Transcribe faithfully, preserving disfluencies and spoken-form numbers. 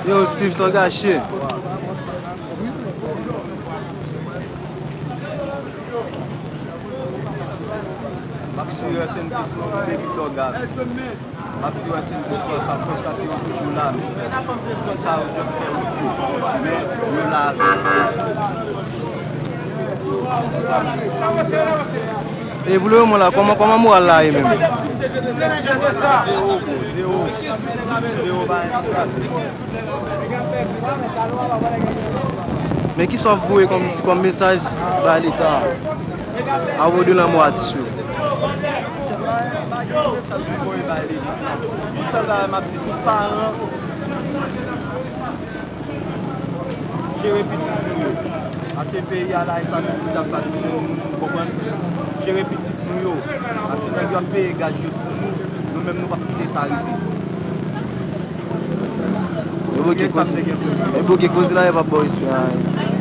Yo, Steve, to gache. M ap swiv S N P sou yon peyi tòg avè. M ap di wè se yon plis sa fòs la se yo toujou la men sa yo just fè yon kou men yo la avèk E pou le moman la, kòman kòman moral la ye menm? Zewo bro, zewo. Zewo pa yon ti bagay. Men kisa w ap voye kòm, kòm mesaj ba leta a pwopo de lanmò atis yo? Sa m voye ba leta. Sèl bagay m ap di tout paran, jere pitit nou yo. Paske peyi a la e sa nou di sa pa ti moun, ou konprann? Jere pitit nou yo. Paske nèg yo ap peye gaz yo sou nou, nou menm nou p ap kite sa rive. E bouke koze, e bouke koze la, e p ap ba w espre anyen.